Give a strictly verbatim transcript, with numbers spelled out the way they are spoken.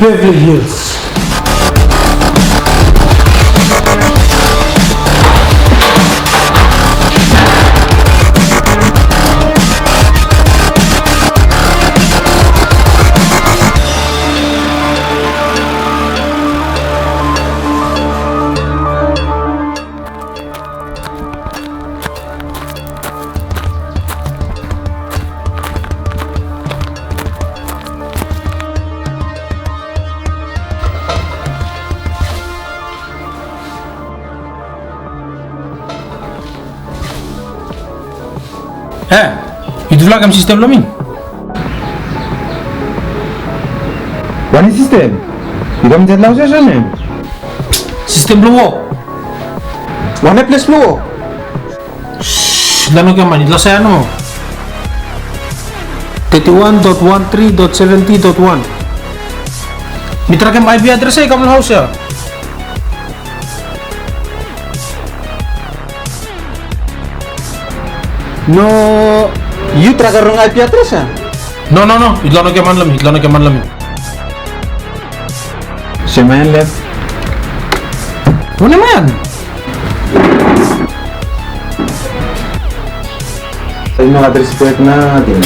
Beverly Hills. E, yutufala kam sistem blong mi. Wanem sistem? Yu kam insaed long haos ya, wanem? Sistem blong wok. Wanem ples blong wok? Shh, yutufala no giaman, yutufala save ya nomo. Thirty-one dot one three dot seventy dot one. Mi trakem I P adres ya i kam long haos ya. No, yu trakem rong I P adres ya? No, no, no, yutufala no giaman long mi, yutufala no giaman long mi. Sem ya lef. Wanem ya? Yu no gat respek nating.